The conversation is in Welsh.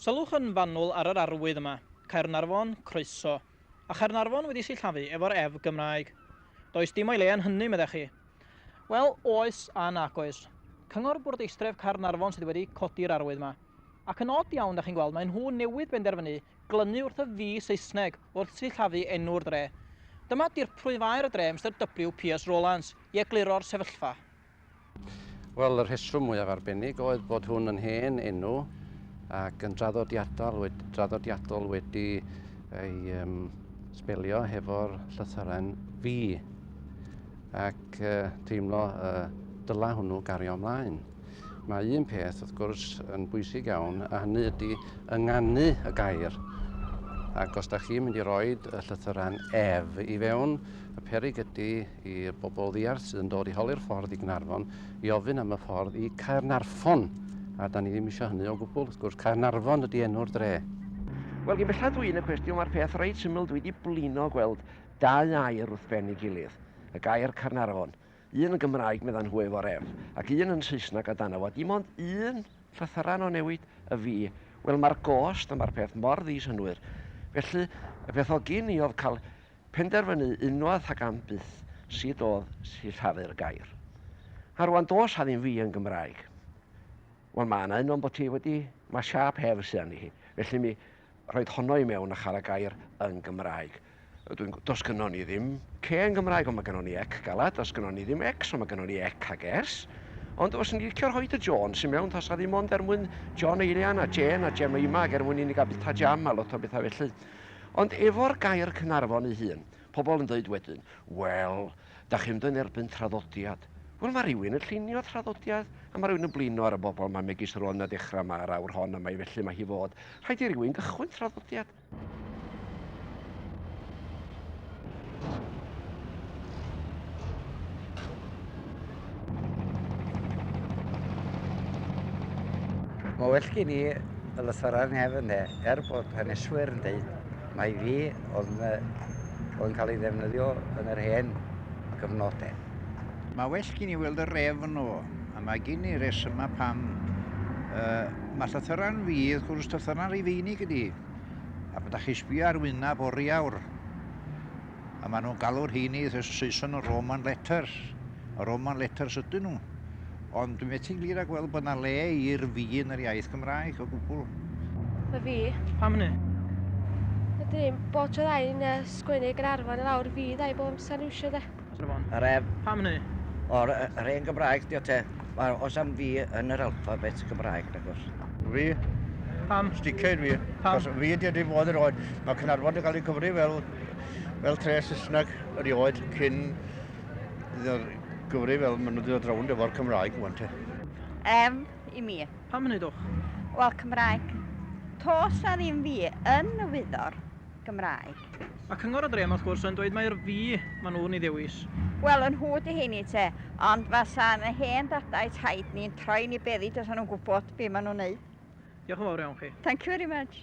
Sylwch yn fanwl ar yr arwydd yma, Caernarfon, Croeso. A Chaernarfon wedi sillafu efo'r F Gymraeg. Does dim o'i le yn hynny, meddech chi. Wel, oes a nac oes. Cyngor Bwrdeistref Caernarfon sydd wedi codi'r arwydd yma. Ac yn od iawn, da chi'n gweld, mae nhw newydd benderfynu glynu wrth y V Saesneg wrth sillafu enw'r dre. Dyma dirprwy faer y dre, Mister W Pierce Rowlands, i egluro'r sefyllfa. Wel, y rheswm mwyaf arbennig oedd bod hwn yn hen enw ac yn draddodiadol, wedi, draddodiadol wedi ei um, sbelio hefo'r llythyren fi ac uh, teimlo uh, dyla hwnnw gario ymlaen. Mae un peth, wrth gwrs, yn bwysig iawn, a hynny ydy ynganu y gair. Ac os da chi'n mynd i roed y llythyren ef i fewn, y peryg ydy i'r bobl ddiarth sydd yn dod i holi'r ffordd i Gaernarfon i ofyn am y ffordd i Caernarfon, a da ni ddim eisiau hynny o gwbl, wrth gwrs, Caernarfon ydy enw'r dre. Wel, gyn bellad dwi yn y cwestiwn, mae'r peth reit syml, dwi wedi blino gweld dau air wrth ben ei gilydd, y gair Caernarfon, un yn Gymraeg medda nhw efo'r F, ac un yn Saesneg a dano fo, dim ond un llythyren o newid, y fi. Wel, mae'r gost a mae'r peth mor ddi-synnwyr. Felly, y peth oedd gin i oedd cael Penderfynu unwaith ac am byth sut oedd sillafu'r gair. A rwan does 'a ddim fi yn Gymraeg. Wel ma' 'na un ond bod hi wedi... ma' siâp hef sy arni hi. Felly mi rhoid honno i mewn a chael y gair yn Gymraeg. Dwi'n... does gynnon ni ddim C yn Gymraeg ond ma' gynnon ni ec galad, does gynnon ni ddim X ond ma' gynnon ni ec ag S. Ond fyswn i'n licio rhoid y Jones i mewn tasa ddim ond er mwyn John Eilian a Jane a Jemima ac er mwyn i ni gael bwyta jam a lot o bethau felly. Ond efo'r gair Caernarfon ei hun, pobl yn dweud wedyn, wel, da chi'n mynd yn erbyn traddodiad. Wel, mae rhywun yn llunio traddodiad, a mae rhywun yn blino ar y bobl yma, megis rwan a dechrau yma ar awr hon, a mae felly mae hi fod. Rhaid i rywun gychwyn traddodiad. Mae well gen i y lythyrau nef ynde, er bod haneswyr yn deud mai fi oedd yn, oedd yn cael ei ddefnyddio yn yr hen gyfnodau. Mae well gen i weld y ref yno fo, a mae gen i resymau pam. Uh, mae llythyrau'n fi, wrth gwrs, llythyrau'n Rufeinig ydi. A pan da chi sbio ar wyneb oriawr, A maen nhw'n galw'r rheini, y Saeson, yn Roman letters. A Roman letters ydyn nhw. Ond dwi'n methu'n glir a gweld bod yna le i'r fi yn yr iaith Gymraeg o gwbl. Y fi. Pam hynny? Ydyn, bob tro ddau yn sgwennu Gaernarfon i lawr, fi ddau bob amser yn iwsio de. Yr ef. Pam hynny? O'r yr hen Gymraeg 'di o te. Wel, oes am fi yn yr alffabet Gymraeg nag oes? Fi. Pam? Sticio i fi. Pam? Cos fi 'di wedi bod erioed. Mae Caernarfon wedi cael ei cyfri fel, fel tre Saesneg erioed cyn iddo gyfri fel maen nhw wedi dod rownd efo'r Cymraeg wan te. Em i mi. Pam hynny dwch? Wel, Cymraeg. Tos na ddim fi yn y wyddor Gymraeg. Mae Cyngor y Dre 'ma wrth gwrs yn dweud mai'r fi maen nhw'n ei ddewis. Wel, yn nhw 'di heini te, ond fasa'n hen dadau taid ni'n troi ni beddi tasan nhw'n gwybod be maen nhw'n neud. Diolch yn fawr iawn chi. Thank you very much.